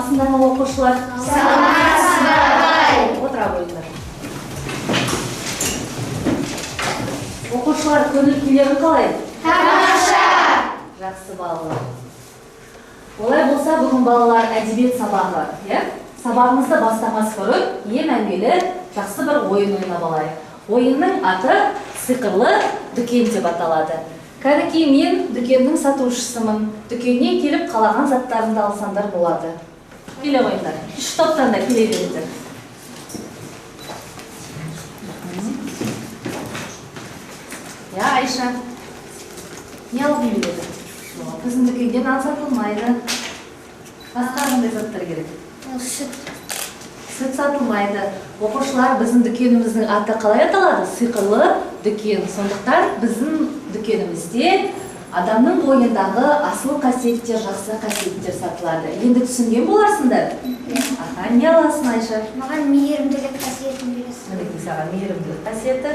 Саламатсыңдар ма, оқушылар? Саламатсыз ба, апай. Отыра қойыңдар. Оқушылар, көңіл күйлерің қалай? Тамаша! Жақсы, балалар. Олай болса, бүгін балалар әдебиет сабағы, иә? Сабағымызды бастамас бұрын ең әуелі жақсы бір ойын ойнап алайық. Ойынның аты сиқырлы дүкен деп аталады. Кәнекей, мен дүкеннің сатушысымын. Дүкеннен келіп қалаған заттарыңды алсаңдар болады. Келе қойыңдар. Үш топтан да келе беріңдер. Я, Айша, не алғың келеді? Біздің дүкенде нан сатылмайды. Басқа қандай заттар керек? Сүт. Сүт сатылмайды. Оқушылар, біздің дүкеніміздің аты қалай аталады? Сиқырлы дүкен. Сондықтан біздің дүкенімізде адамның бойындағы асыл қасиеттер, жақсы қасиеттер сатылады. Енді түсінген боларсыңдар? Аха, не аласың, Айша? Маған мейірімділік қасиетін бересің. Мінекей саған мейірімділік қасиеті.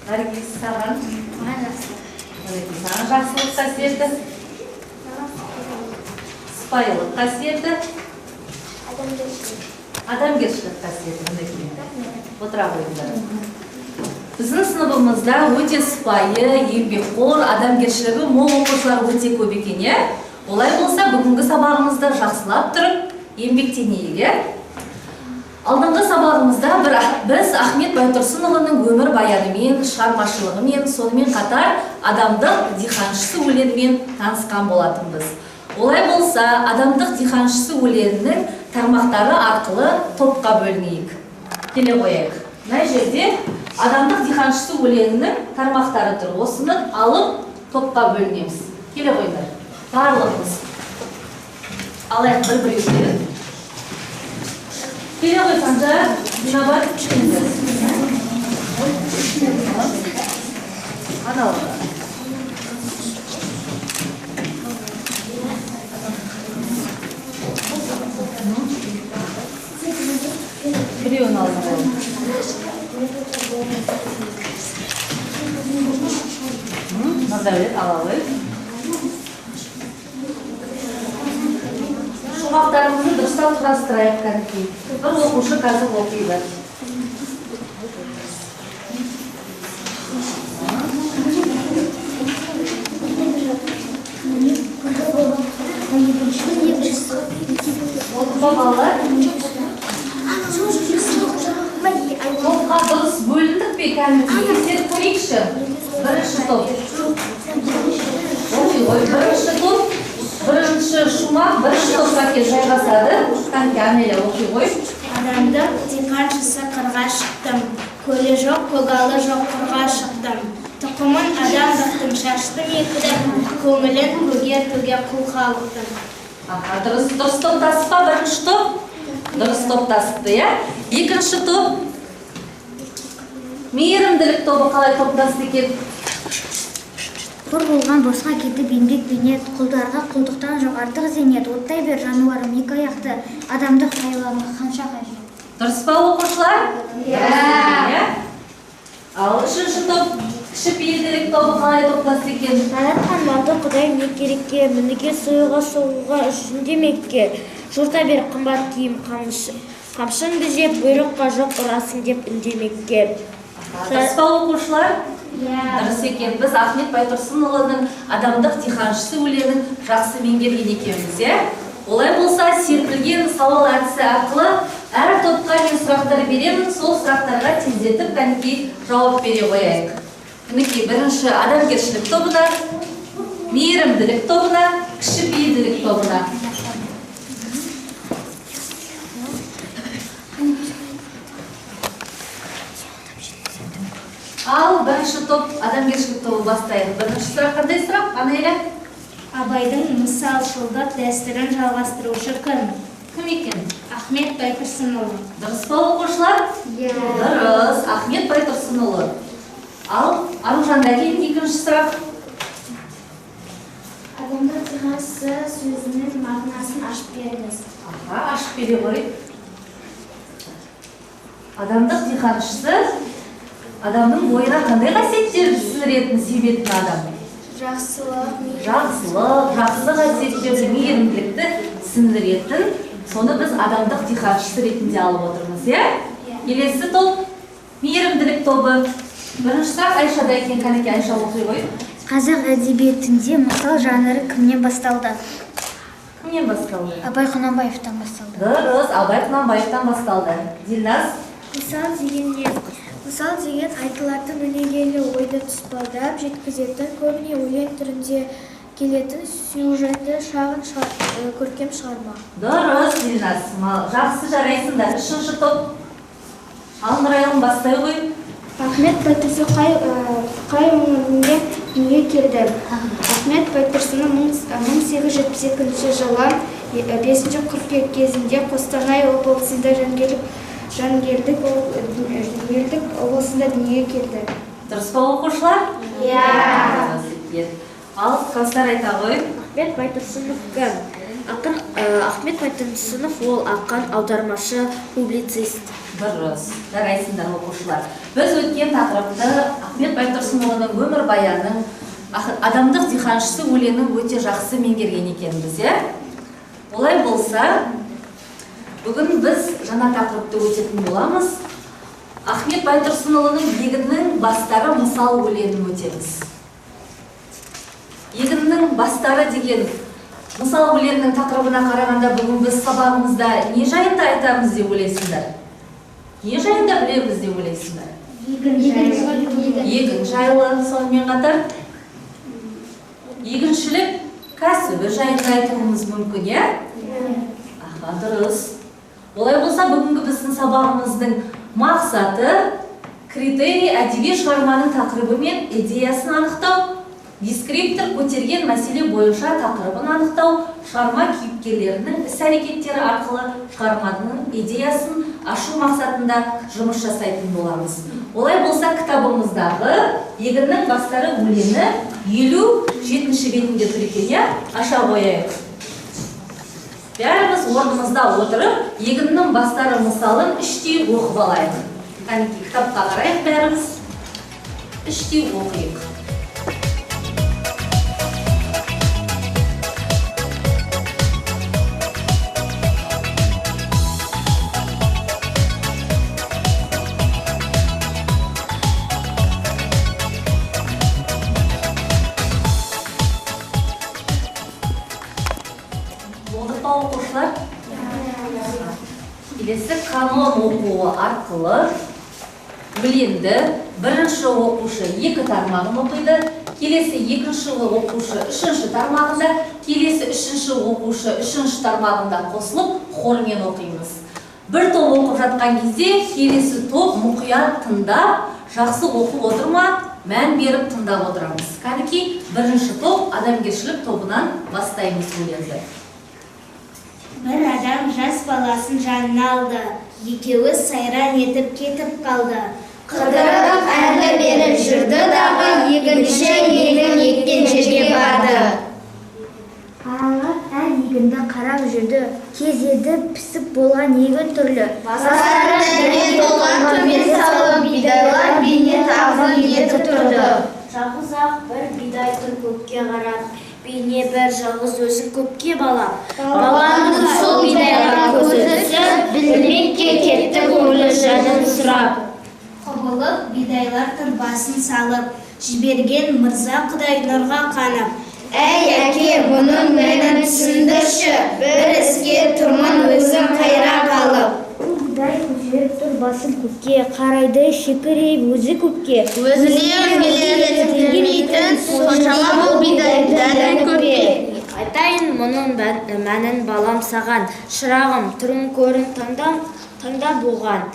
Наргиз, саған? Маған жақсылық. Мінекей саған жақсылық қасиеті. Сыпайылық қасиеті. Адамгершілік. Адамгершілік қасиеті, мінекей. Отыра қойыңдар. Біздің сыныбымызда өте сыпайы, еңбекқор, адамгершілігі мол оқушылар өте көп екен, иә? Олай болса, бүгінгі сабағымызда жақсылап тұрып еңбектенейік, иә? Алдыңғы сабағымызда біз Ахмет Байтұрсынұлының өмір баянымен, шығармашылығымен, сонымен қатар адамдық диханшысы өлеңімен танысқан болатынбыз. Олай болса, адамдық диханшысы өлеңінің тармақтары арқылы топқа бөлінейік. Келе қояйық. Мына жерде адамдық диханшысы өлеңінің тармақтары тұр. Осыны алып топқа бөлінеміз. Келе қойыңдар. Барлығымыз. Алайық бір-біреуден. Келе қой, Санжар, Динабат, келіңдер. Анау. Біреуін алып қойыңыз. Нұрдәулет, ала ғой. Шумақтарымызды дұрыстап құрастырайық, кәдімгідей. Бір оқушы қазір оқиды. Оқы балалар. Топқа дұрыс бөліндік пе кәдімгідей? Тексеріп көрейікші. Бірінші топ. Оқи ғой. Бірінші топ, бірінші шумақ, бірінші топқа келіп жайғасады. Кәнке, Анеля, оқи ғой. Адамдық диқаншысы қырға шықтым. Көлі жоқ, көгалы жоқ қырға шықтым. Тұқымын адамдықтың шаштым екіліп, көңілін көгертуге құл халықтың. Аха, дұрыс топтасып па бірінші топ? Дұрыс топтасыпты, иә? Екінші топ. Мейірімділік тобы қалай топтасты екен? Қор болған босқа кетіп еңбек бейнет, құлдарға құлдықтан жоқ артық зейнет, оттай бер жануарым екі аяқты, адамдық хайуанға қанша қажет. Дұрыс па, оқушылар? Иә. Иә? Ал үшінші топ, кішіпейілділік тобы қалай топтасты екен? Жаратқан малды Құдай не керекке, мініге сойға соғуға жүндемекке, жорта бер қымбат киім қамшын безеп, бұйрыққа жоқ ұрасың деп үндемекке. Дұрыс па, оқушылар? Иә. Дұрыс екен. Біз Ахмет Байтұрсынұлының адамдық диханшысы өлеңін жақсы меңгерген екенбіз, иә? Олай болса, серпілген сауал әдісі арқылы әр топқа мен сұрақтар беремін, сол сұрақтарға тездетіп кәнекей жауап бере қояйық. Мінекей, бірінші адамгершілік тобына, мейірімділік тобына, кішіпейілділік тобына. Ал бірінші топ, адамгершілік тобы бастайық. Бірінші сұрақ қандай сұрақ, Анеля? Абайдың мысалшылдық дәстүрін жалғастырушы кім? Кім екен? Ахмет Байтұрсынұлы. Дұрыс па, оқушылар? Иә. Дұрыс, Ахмет Байтұрсынұлы. Ал Аружанда кейін екінші сұрақ. Адамдық диханшысы сөзінің мағынасын ашып беріңіз. Аха, ашып бере ғой. Адамдық диханшысы адамның бойына қандай қасиеттерді сіңіретін, себетін адам? Жақсылық, Жақсылық, жақсы қасиеттерді, мейірімділікті сіңдіретін, соны біз адамдық диқаншысы ретінде алып отырмыз, иә? Келесі топ мейірімділік тобы. Бірінші сұрақ Айшада екен, кәнекей, Айша, оқи ғой. Қазақ әдебиетінде мысал жанры кімнен басталды? Кімнен басталды? Абай Құнанбаевтан басталды. Дұрыс, Абай Құнанбаевтан басталды. Дильназ? Мысал деген не? Мысал деген айтылатын өнегелі ойды тұспалдап жеткізетін, көбіне өлең түрінде келетін сюжетті шағын көркем шығарма. Дұрыс, Дильназ. Жақсы, жарайсыңдар. Үшінші топ. Ал, Нұрайым, бастай ғой. Ахмет Байтұрсын қай өңірінде дүниеге келді? Ахмет Байтұрсынов 1872 жылы 5 қыркүйек кезінде Қостанай облысында Жангелдік облысында дүниеге келді. Дұрыс па, оқушылар? Иә. Дұрыс екен. Ал, Кәусар, айта ғой. Ахмет Байтұрсынов кім? Ақын, Ахмет Байтұрсынов ол ақын, аудармашы, публицист. Дұрыс. Жарайсыңдар, оқушылар. Біз өткен тақырыпты Ахмет Байтұрсынұлының өмірбаянын, адамдық диқаншысы өлеңін өте жақсы меңгерген екенбіз, иә? Олай болса, бүгін біз жаңа тақырыпты өтетін боламыз. Ахмет Байтұрсынұлының Егіннің бастары мысал өлеңін өтеміз. Егіннің бастары деген мысал өлеңінің тақырыбына қарағанда бүгін біз сабағымызда не жайында айтамыз деп ойлайсыңдар? Не жайында білеміз деп ойлайсыңдар? Егін жайлы, сонымен қатар егіншілік кәсібі жайында айтуымыз мүмкін, иә? Аха, дұрыс. Олай болса, бүгінгі біздің сабағымыздың мақсаты критерий әдеби шығарманың тақырыбы мен идеясын анықтау, дескриптор көтерген мәселе бойынша тақырыбын анықтау, шығарма кейіпкерлерінің іс-әрекеттері арқылы шығарманың идеясын ашу мақсатында жұмыс жасайтын боламыз. Олай болса, кітабымыздағы Егіннің бастары өлеңі 57 бетінде тұр екен, иә? Аша қояйық. Бәріміз орнымызда отырып, Егіннің бастары мысалын іштей оқып алайық. Кәнекей, кітапқа қарайық бәріміз, іштей оқиық. Болдық па, оқушылар? Келесі канон оқуы арқылы өлеңді бірінші оқушы екі тармағын оқиды, келесі екінші оқушы үшінші тармағында, келесі үшінші оқушы үшінші тармағында қосылып хормен оқимыз. Бір топ оқып жатқан кезде келесі топ мұқият тыңдап, жақсы оқып отырма, мән беріп тыңдап отырамыз. Кәнекей, бірінші топ адамгершілік тобынан бастаймыз өлеңді. Бір адам жас баласын жанына алды, екеуі сайран етіп кетіп қалды. Қыдырып әрі-бері жүрді дағы, егінші егін еккен жерге барды. Аралап әр егінді қарап жүрді, кез еді пісіп болған егін түрлі. Бастары дәнге толған төмен салып, бидайлар бейне тағзым етіп тұрды. Жалғыз ақ бір бидай тұр көкке қарап, бейне бір жалғыз өзін көпке балап. Баланың сол бидайға көзі түсіп, білмекке кетті көңілі жанын сұрап. Құбылып бидайлар тұр басын салып, жіберген мырза құдай нұрға қанып. Әй, әке, бұның мәнін түсіндірші, бір іске тұрмын өзім қайран қалып. Бұл бидай көтеріп тұр басын көкке, қарайды шекірейіп өзі көпке. Өзіне өзгелерді тілмейтін, соншама бұл бидай дәні көпке. Айтайын мұның мәнін балам саған, шырағым, түрін көрін таңда болған.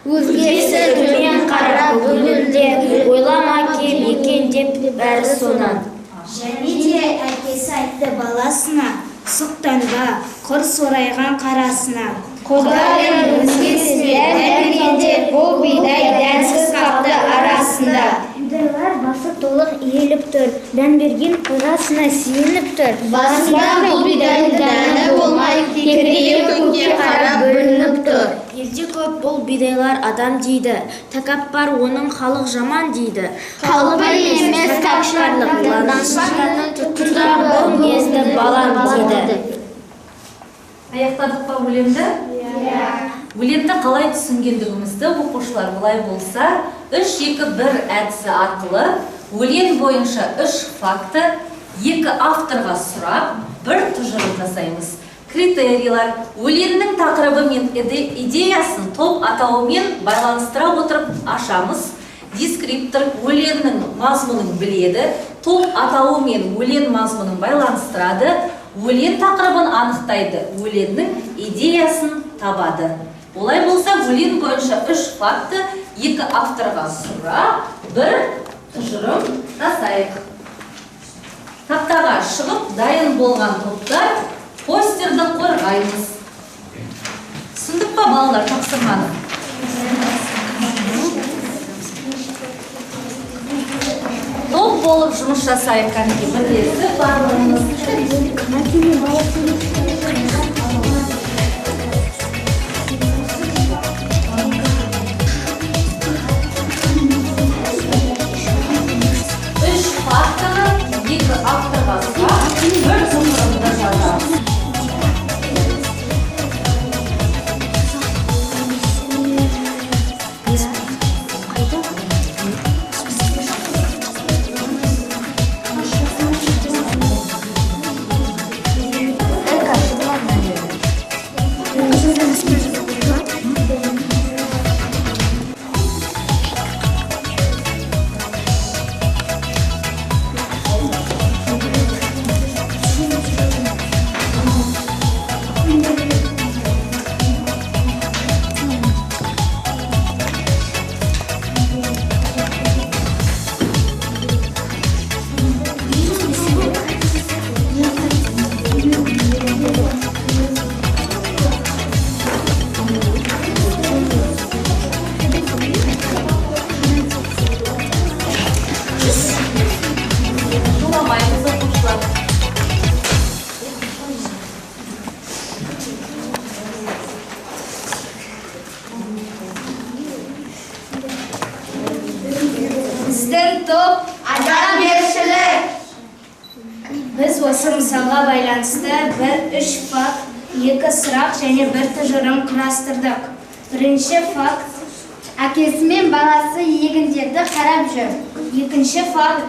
Өзгесі Төмен қарап бүгінде, ойлама кем екен деп бәрі сонан. Және де әкесі айтты баласына, сұқтанба, құр сорайған қарасына. Құдайым өзгесіне дән бергенде, бұл бидай дәнсіз қапты арасында. Бидайлар басы толық иіліп тұр, дән берген қожасына сүйеніп тұр. Басында бұл бидайдың дәні болмай, кекірейіп көкке қарап бүлініп тұр. Елде көп бұл Бұл бидайлар адам дейді, тәкаппар оның халық жаман дейді. Қалпы емес тәкаппарлық данышпанның тұтындырып бұл мінезді балам дейді. Аяқтадық па өлеңді? Иә. Өлеңді қалай түсінгендігімізді оқушылар олай болса 3-2-1 әдісі арқылы өлең бойынша 3 факті 2 авторға сұрап, бір тұжырым жасаймыз. Критерийлар өлеңнің тақырыбы мен идеясын топ атауымен байланыстыра отырып ашамыз. Дескриптор өлеңнің мазмұнын біледі, топ атауы мен өлең мазмұнын байланыстырады, өлең тақырыбын анықтайды, өлеңнің идеясын табады. Олай болса, өлең бойынша 3 факті 2 авторға сұрап, бір тұжырым жасайық. Тақтаға шығып дайын болған топтар постерді қорғаймыз. Түсіндік па балалар тапсырманы? Топ болып жұмыс жасайық, кәдімгі бірлесіп барлығымыз. Үш фактіні 2 авторға сұрап, бір тұжырымды жазамыз. Жоламаймыз, оқушылар. Біздің топ Адамгершілік. Біз осы мысалға байланысты бір 3 факт, 2 сұрақ және бір тұжырым құрастырдық. Бірінші факт: Әкесі мен баласы егіндерді қарап жүр. Екінші факт: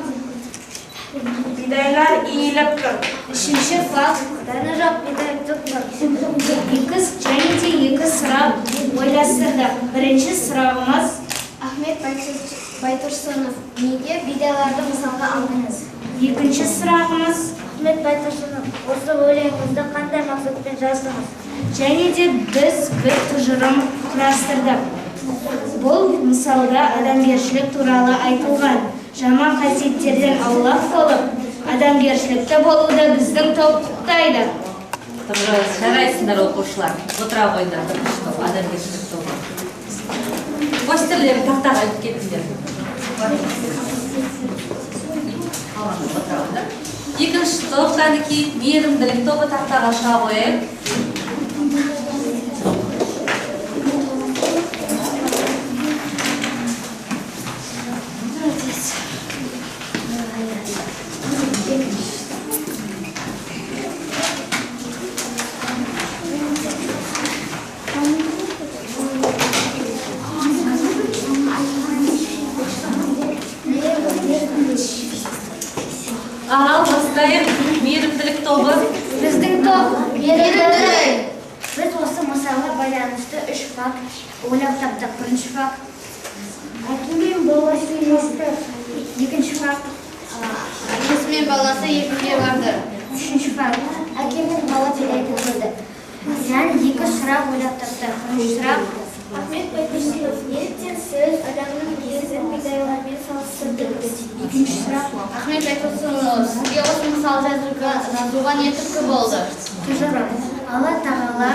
Бидайлар иіліп тұр. Үшінші факт: Дәні жоқ бидай түк тұр. Екі және де 2 сұрақ ойластырдық. Бірінші сұрағымыз: Ахмет Байтұрсынов, неге бидайларды мысалға алдыңыз? Екінші сұрағымыз: Ахмет Байтұрсынов, осы өлеңіңізді қандай мақсатпен жаздыңыз? Және де біз бір тұжырым құрастырдық. Бұл мысалда адамгершілік туралы айтылған. Жаман қасиеттерден аулақ болып, адамгершілікті болуды біздің топ құптайды. Дұрыс, жарайсыңдар, оқушылар. Отыра қойыңдар, бірінші топ, адамгершілік тобы. Постерлерін тақтаға іліп кетіңдер. Отыра қойыңдар. Екінші топ, кәнекей, мейірімділік тобы тақтаға шыға қояйық. Ал бастайық, мейірімділік тобы. Біздің топ Мейірімділік. Біз осы мысалға байланысты 3 факт ойлап таптық. Бірінші факт: әке мен баласы сөйлесті. Екінші факт: Әкесі мен баласы егінге барды. Үшінші факт: әке мен бала бидайды көрді. Және 2 сұрақ ойлап таптық. Бірінші сұрақ: Ахмет Байтұрсынов, неліктен сіз адамның мінезін бидайлармен салыстырдыңыз? Екінші сұрақ: Ахмет Байтұрсынов, сізге осы мысал жазуға не түрткі болды? Тұжырым: Алла тағала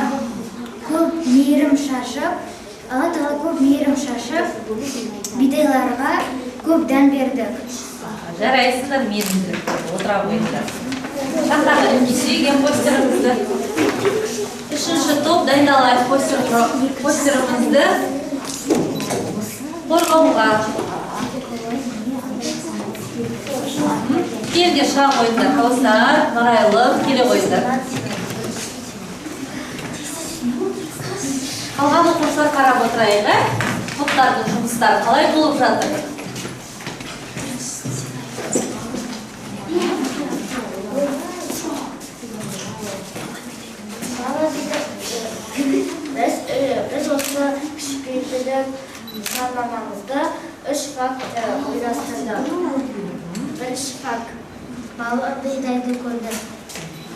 көп мейірім шашып, Алла тағала көп мейірім шашып, бидайларға көп дән берді. Жарайсыңдар, мейірімділік тобы. Отыра қойыңдар. Тақтаға іліп сүйген постеріңізді. Үшінші топ, дайындалайық постерімізді. қорғауға. Келіңдер, шыға қойыңдар. Кәусар, Нұрайлым, келе қойыңдар. Қалған оқушылар қарап отырайық, ә? Топтардың жұмыстары қалай болып жатыр? Біз осы кішіпейілділік жарнамамызда 3 факт ойластырдық. Бірінші факт – бала бидайды көрді.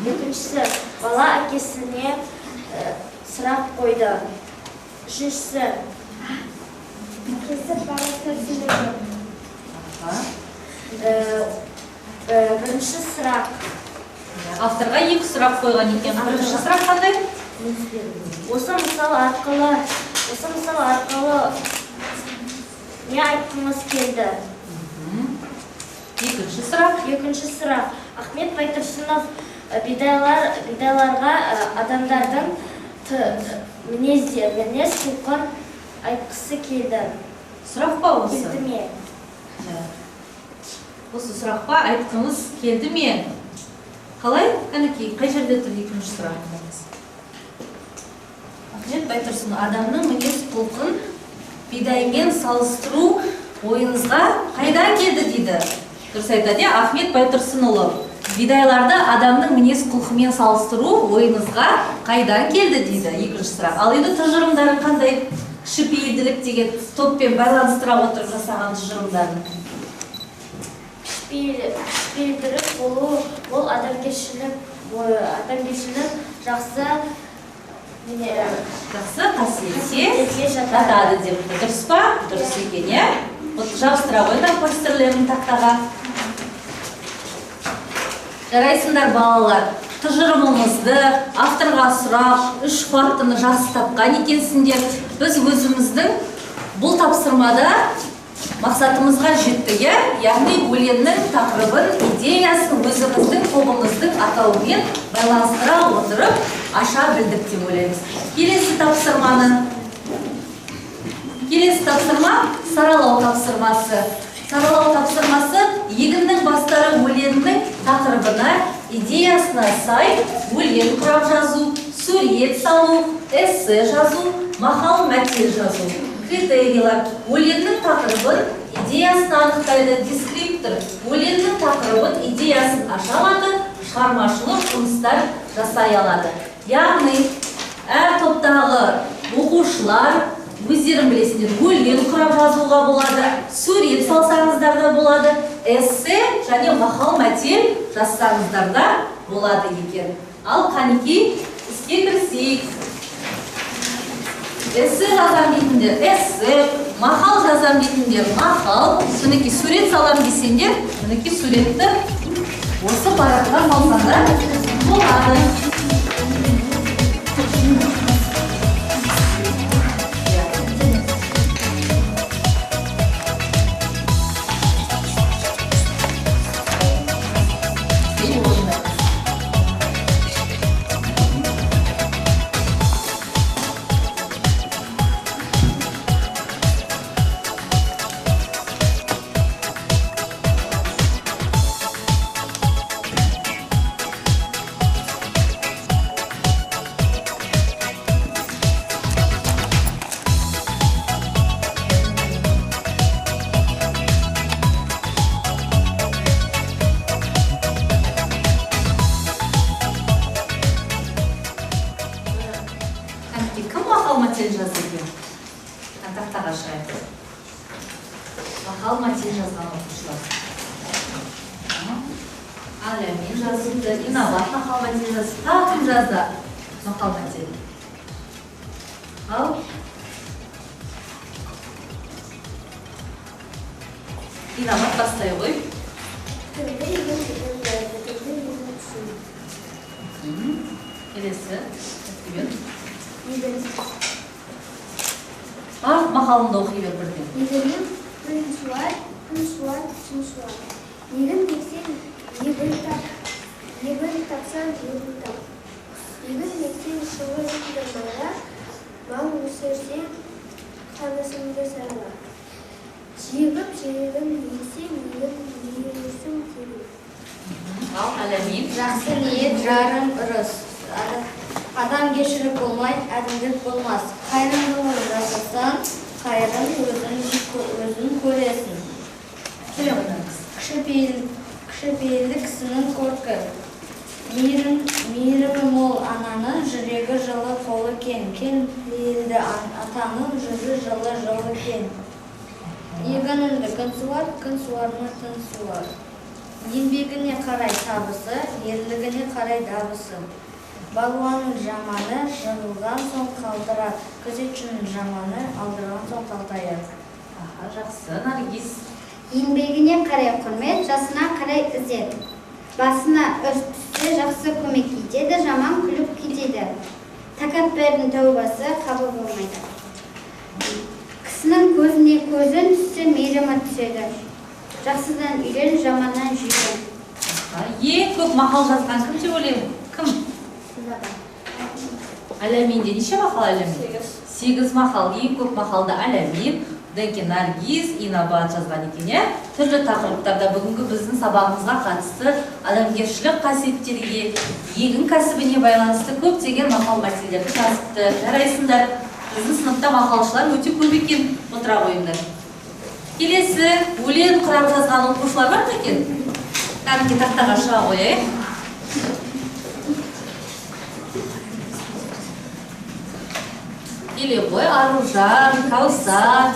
Екіншісі – бала әкесіне сұрақ қойды. Үшіншісі – әкесі баласына түсіндірді. Бірінші сұрақ. Авторға 2 сұрақ қойған екен. Бірінші сұрақ қандай? Осы мысал арқылы не айтқыңыз келді? Екінші сұрақ. Екінші сұрақ. Ахмет Байтұрсынов бидайларға адамдардың мінез құлқын айтқысы келді. Сұрақ па осы? Келді ме? Осы сұрақ па айтқыңыз келді ме? Қалай? Кәнекей, қай жерде тұр екінші сұрақ? Ахмет Байтұрсын адамның мінез құлқын бидаймен салыстыру ойыңызға қайдан келді дейді. Дұрыс айтады, Ахмет Байтұрсынұлы. Бидайларды адамның мінез құлқымен салыстыру ойыңызға қайдан келді дейді. Екінші сұрақ. Ал енді тұжырымдарын қандай? Кішіпейілділік деген топпен байланыстыра отырып жасаған тұжырымдарын. Кішіпейілділік болу ол адамгершілік жақсы жақсы қасиетке жатады депті. Дұрыс па? Дұрыс екен, иә? Жабыстыра қойыңдар постерлерін тақтаға. Жарайсыңдар, балалар. Тұжырымымызды, авторға сұрақ, 3 фактіні жақсы тапқан екенсіңдер. Біз өзіміздің бұл тапсырмада мақсатымызға жеттік, иә? Яғни өлеңнің тақырыбын, идеясын өзіміздің тобымыздың атауымен байланыстыра отырып аша білдік деп ойлаймыз. Келесі тапсырма саралау тапсырмасы. Саралау тапсырмасы егіннің бастары өлеңнің тақырыбына, идеясына сай өлең құрап жазу, сурет салу, эссе жазу, мақал мәтел жазу. Критерийлер өлеңнің тақырыбын, идеясын анықтайды. Дескриптор өлеңнің тақырыбын, идеясын аша алады, шығармашылық жұмыстар жасай алады. Яғни әр топтағы оқушылар өздерің білесіңдер, өлең құрап жазуға болады, сурет салсаңыздар да болады, эссе және мақал мәтел жазсаңыздар да болады екен. Ал қанекей, іске кірісейік. Эссе жазам дейтіндер эссе, мақал жазам дейтіндер мақал, мінекей сурет салам десеңдер, мінекей суретті осы параққа салсаңдар болады. Тақтаға шығайық. Мақал мәтел жазған оқушылар. Әләмин жазыпты, Инабат мақал мәтел жазды. Тағы кім жазды мақал мәтел? Ал Инабат бастай ғой. Келесі. Барлық мақалыңды оқи бер бірден. Егіннің күн суар, күн суар, күн суар. Егін ексең, егін тап, егін тапсаң, егін тап. Егін ексең шығынды майла, мал өсірсең, қанысыңды сарала. Жегіп жегін есен егін есің келу. Ал Әләмин. Жақсы ниет жарым ырыс. Адамгершілік болмай, әділдік болмас. Қайырымдылық жасасаң, қайырым өзің көресің. Келе ғой, Наргиз. Кішіпейілді кісінің көркі. Мейірімі мол ананың жүрегі жылы, қолы кең. Кең пейілді атаның жүзі жылы, жолы кең. Егініңді күн суар, күн суарына түн суар. Еңбегіне қарай табысы, ерлігіне қарай дабысы. Балуанның жаманы жығылған соң қалтырар, күзетшінің жаманы алдырған соң қалтаяр. Аха, жақсы, Наргиз. Еңбегіне қарай құрмет, жасына қарай ізет. Басына іс түссе жақсы көмек етеді, жаман күліп кетеді. Тәкаппардың тәубасы қабыл болмайды. Кісінің көзіне көзін түссе мейірімі түседі. Жақсыдан үйрен, жаманнан жирен. Аха, ең көп мақал жазған кім деп ойлаймын? Кім? Әләминде неше мақал, Әләмин? 8. 8 мақал. Ең көп мақалды Әләмин, одан кейін Наргиз, Инабат жазған екен, иә? Түрлі тақырыптарда бүгінгі біздің сабағымызға қатысты адамгершілік қасиеттерге, егін кәсібіне байланысты көптеген мақал мәтелдерді жазыпты. Жарайсыңдар. Біздің сыныпта мақалшылар өте көп екен. Отыра қойыңдар. Келесі өлең құрап жазған оқушылар бар ма екен? Кәдімгі тақтаға шыға қояйық. Келе ғой, Аружан, Каусар.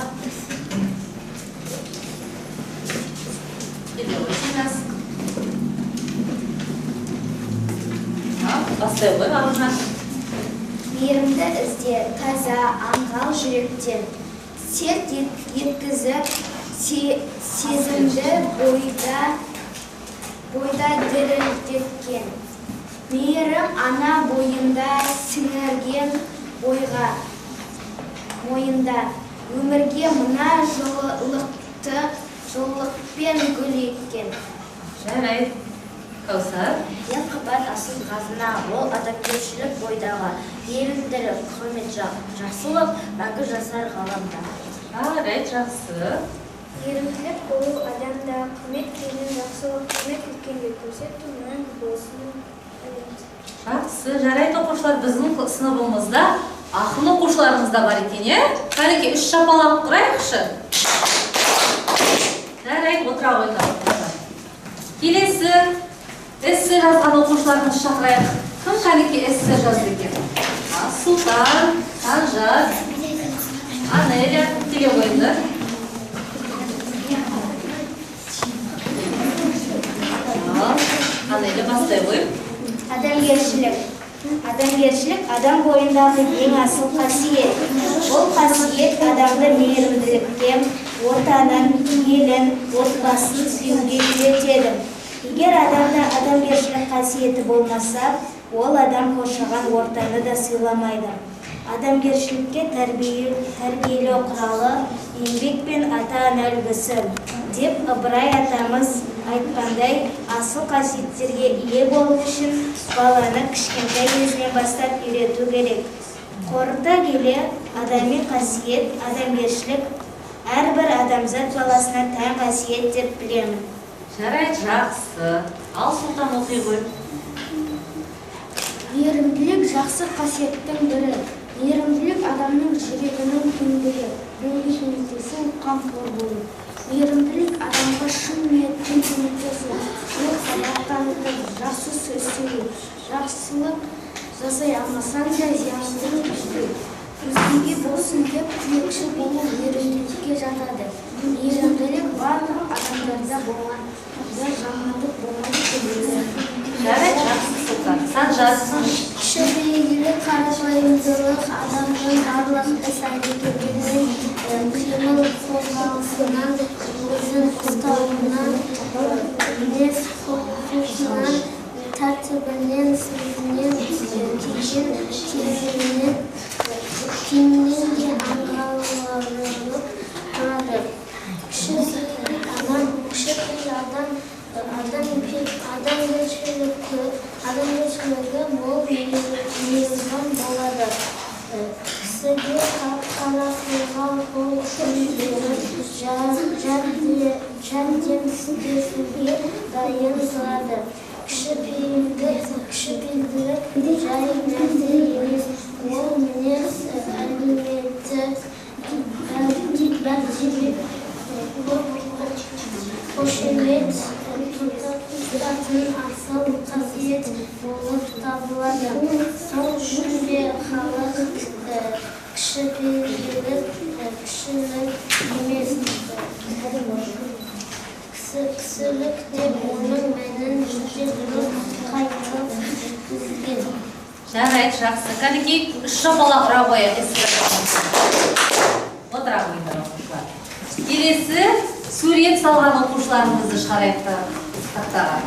Келе ғой, Динас. Бастай ғой, Аружан. Мейірімді ізде, таза, аңғал жүректен. Серт еткізіп, сезімді бойда дірілдеткен. Мейірім ана бойында сіңірген бойға, мойында. Өмірге мына жылылықпен гүл еккен. Жарайды. Каусар. Ең қымбат асыл қазына, ол адамгершілік бойдағы. Мейірімділік, құрмет, жақсылық мәңгі жасар ғаламда. Жарайды, жақсы. Мейірімділік болу адамда, құрмет келген жақсылық, құрмет үлкенге көрсету мәңгі болсын. Жақсы, жарайды, оқушылар, біздің сыныбымызда ақын оқушыларымыз да бар екен, иә? Кәнеке, 3 шапалақ ұрайықшы. Жарайды, отыра қойыңдар, оқушылар. Келесі эссе жазған оқушыларымызды шақырайық. Кім кәнеке эссе жазды екен? Сұлтан, Санжар, Анеля, келе қойыңдар. Ал, Анеля, бастай ғой. Адамгершілік. Адамгершілік адам бойындағы ең асыл қасиет. Ол қасиет адамды мейірімділікке, отанын, елін, отбасын сүюге үйретеді. Егер адамда адамгершілік қасиеті болмаса, ол адам қоршаған ортаны да сыйламайды. Адамгершілікке тәрбиелеу құралы еңбек пен ата-ана үлгісі деп Ыбырай атамыз айтқандай, асыл қасиеттерге ие болу үшін баланы кішкентай кезінен бастап үйрету керек. Қорыта келе, адами қасиет, адамгершілік әрбір адамзат баласына тән қасиет деп білемін. Жарайды, жақсы. Ал Сұлтан оқи ғой. Мейірімділік жақсы қасиеттің бірі. Мейірімділік адамның жүрегінің кеңдігі, біреуге көмектесу, қамқор болу. Мейірімділік адамға шын ниетпен көмектесу, жылы қабақ танытып, жақсы сөз сөйлеу, жақсылық жасай алмасаң да зияндылық істеу. Өзгеге болсын деп тілекші болу мейірімділікке жатады. Мейірімділік барлық адамдарда болғанда жамандық болмайды деп ойлаймын. Жарайды, жақсы, Сұлтан. Санжар. Кішіпейілділік, қарапайымдылық адамның барлық іс-әрекетінен, қимыл қозғалысынан, өзін ұстауынан, мінез құлқынан, тәртібінен, сөзінен, киген киімінен де аңғарылып тұрады. Кішіпейіл адам, адамгершілігі мол, мейірбан болады. Кісіге Қарақшыға қол ұшын беріп, жәрдемдесуге дайын тұрады. Кішіпейілділік жай нәрсе емес, ол мінез, әлеуметтік мәртебе, қошемет тұтатын асыл қасиет болып табылады. Сол үшін де халық кішіпейілділік кішілік емес, кісілік деп оның мәнін өте дұрыс қайтып жеткізген. Жарайды, жақсы. Кәнекей, үш шапалақ ұра қояйық. Отыра қойыңдар, оқушылар. Келесі сурет салған оқушыларымызды шығарайық тақтаға.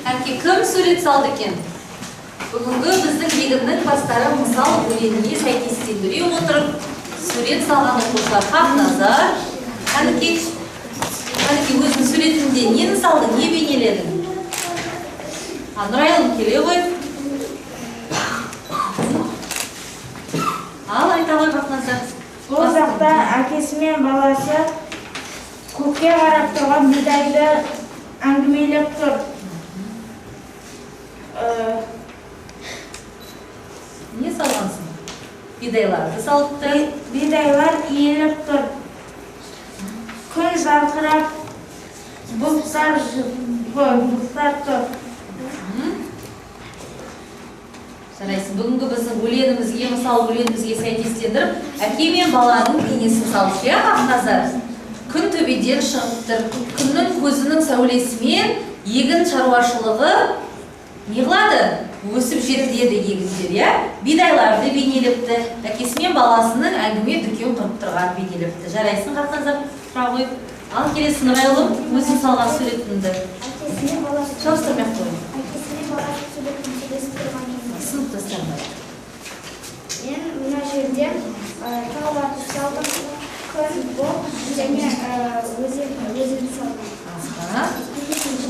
Кәнекей, кім сурет салды екен? Бүгінгі біздің егіннің бастары мысал өлеңіне сәйкестендіре отырып сурет салған оқушылар. Хақназар, кәнекей, өзінің суретінде нені салдың, не бейнеледің? Нұрайылым, келе ғой. Ал, айта ғой, Хақназар. Бұл жақта әкесі мен баласы көкке қарап тұрған бидайды әңгімелеп тұр. Не салғансың? Бидайларды салыпты. Бидайлар иіліп тұр. Күн жарқырап, бұлттар тұр. Жарайсың. Бүгінгі біздің өлеңімізге, мысал өлеңімізге сәйкестендіріп, әке мен баланың бейнесін салыпты, иә, Хақназар? Күн төбеден шығып тұр. Күннің көзінің сәулесімен егін шаруашылығы не қылады? Өсіп жетіледі егіндер, иә? Бидайларды бейнелепті. Әкесі мен баласының әңгіме дүкен құрып тұрған бейнелепті. Жарайсың, Хақназар, тұра ғой. Ал келесі Нұрайылым, өзің салған суретіңді. Жабыстырмай ақ қой. Әкесі мен баласы суретін сөйлесіп тұрған. Сыныптастарым. Мен мына жерде тауларды салдым, күн, бұлт және өзен салдым.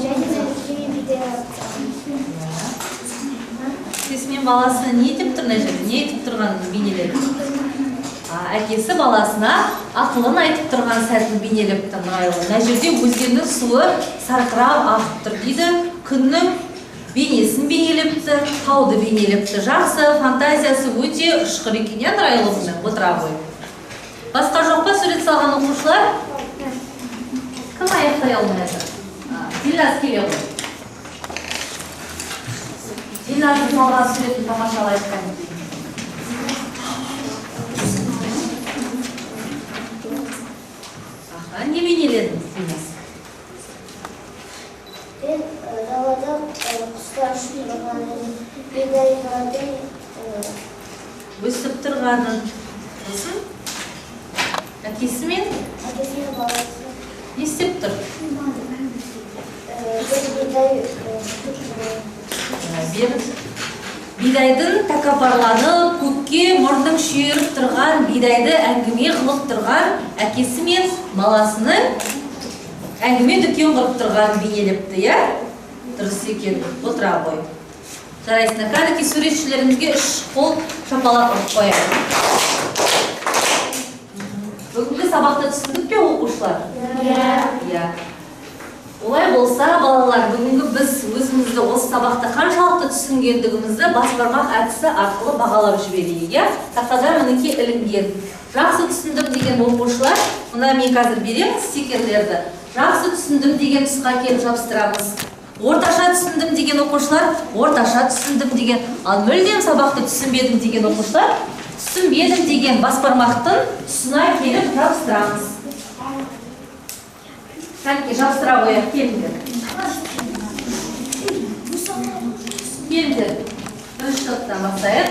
Және мен бидайларды салдым. Әкесі мен баласы не деп тұр мына жерде? Не айтып тұрғанын бейнеледі? Әкесі баласына ақылын айтып тұрған сәтін бейнелепті Нұрайылым. Мына жерде өзеннің суы сарқырап ағып тұр дейді. Күннің бейнесін бейнелепті, тауды бейнелепті. Жақсы, фантазиясы өте ұшқыр екен, иә, Нұрайылымның? Отыра ғой. Басқа жоқ па сурет салған оқушылар? Кім аяқтай алмай жатыр? Дильназ, келе ғой. Дильназдың салған суретін тамашалайық. Аха, не бейнеледіңіз, Дильназ? Мен далада құстар ұшып тұрғанын, бидайлардың өсіп тұрғанын. Сосын әкесі мен баласы не істеп тұр? Бір бидай Бидайдың тәкаппарланып, көкке мұрның шүйіріп тұрған бидайды әңгіме қылып тұрған әкесі мен баласының әңгіме дүкен құрып тұрған бейнелепті, иә? Дұрыс екен, отыра ғой. Жарайсыңдар. Кәдімгі суретшілерімізге үш қол шапалақ ұрып қояйық. Бүгінгі сабақты түсіндік пе, оқушылар? Иә. Олай болса, балалар, бүгінгі біз өзімізді осы сабақты қаншалықты түсінгендігімізді бас бармақ әдісі арқылы бағалап жіберейік, иә? Тақтада мінекей ілінген. Жақсы түсіндім деген оқушылар, мына мен қазір беремін стикерлерді. Жақсы түсіндім деген тұсқа келіп жабыстырамыз. Орташа түсіндім деген оқушылар, орташа түсіндім деген, ал мүлдем сабақты түсінбедім деген оқушылар, түсінбедім деген бас бармақтың тұсына келіп жабыстырамыз. Кәнекей, жабыстыра қояйық, келіңдер. Келіңдер. Бірінші топтан бастайық.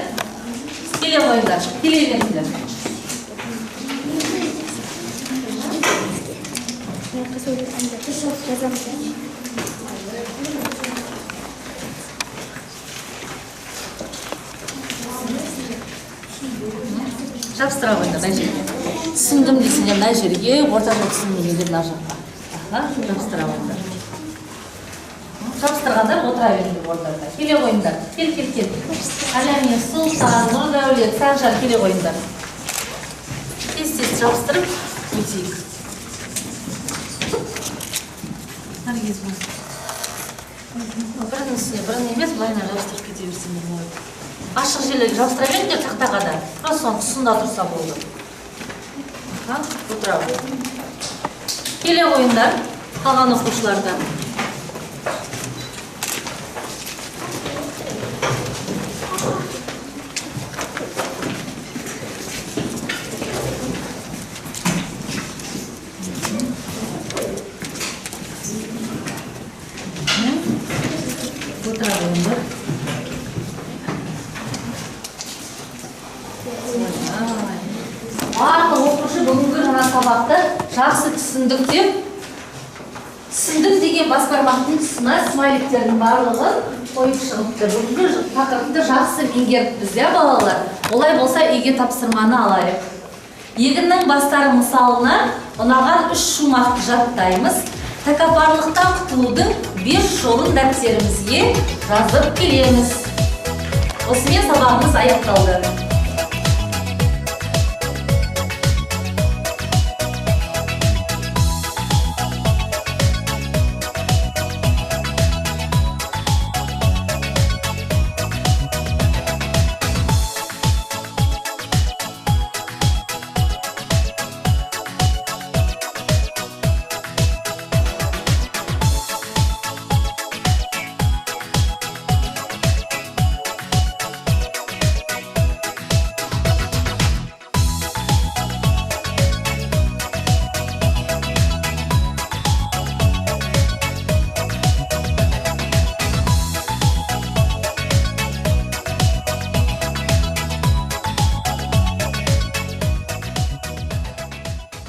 Келе қойыңдар, келе беріңдер. Жабыстыра қойыңдар мына жерге. Түсіндім десеңдер мына жерге, орташа түсіндім дегендер мына жаққа. Жабыстыра қойыңдар. Жабыстырғандар отыра беріңдер орындарына. Келе қойыңдар. Кел, кел, кел. Әләмин, Сұлтан, Нұрдәулет, Санжар, келе қойыңдар. Тез-тез жабыстырып өтейік. Наргиз, бірінің үстіне бірін емес, былайынан жабыстырып кете берсеңдер болады. Ашық жерлерге жабыстыра беріңдер тақтаға да. Просто соның тұсында тұрса болды. Отыра ғой. Келе қойыңдар, қалған оқушыларда. Отыра қойыңдар. Барлық оқушы бүгінгі жаңа сабақты жақсы түсіндік деп, түсіндік деген бас бармақтың тұсына смайликтердің барлығын қойып шығыпты. Бүгінгі тақырыпты жақсы меңгеріппіз, иә, балалар? Олай болса үйге тапсырманы алайық. Егіннің бастары мысалына ұнаған 3 шумақты жаттаймыз. Тәкаппарлықтан құтылудың 5 жолын дәптерімізге жазып келеміз. Осымен сабағымыз аяқталды.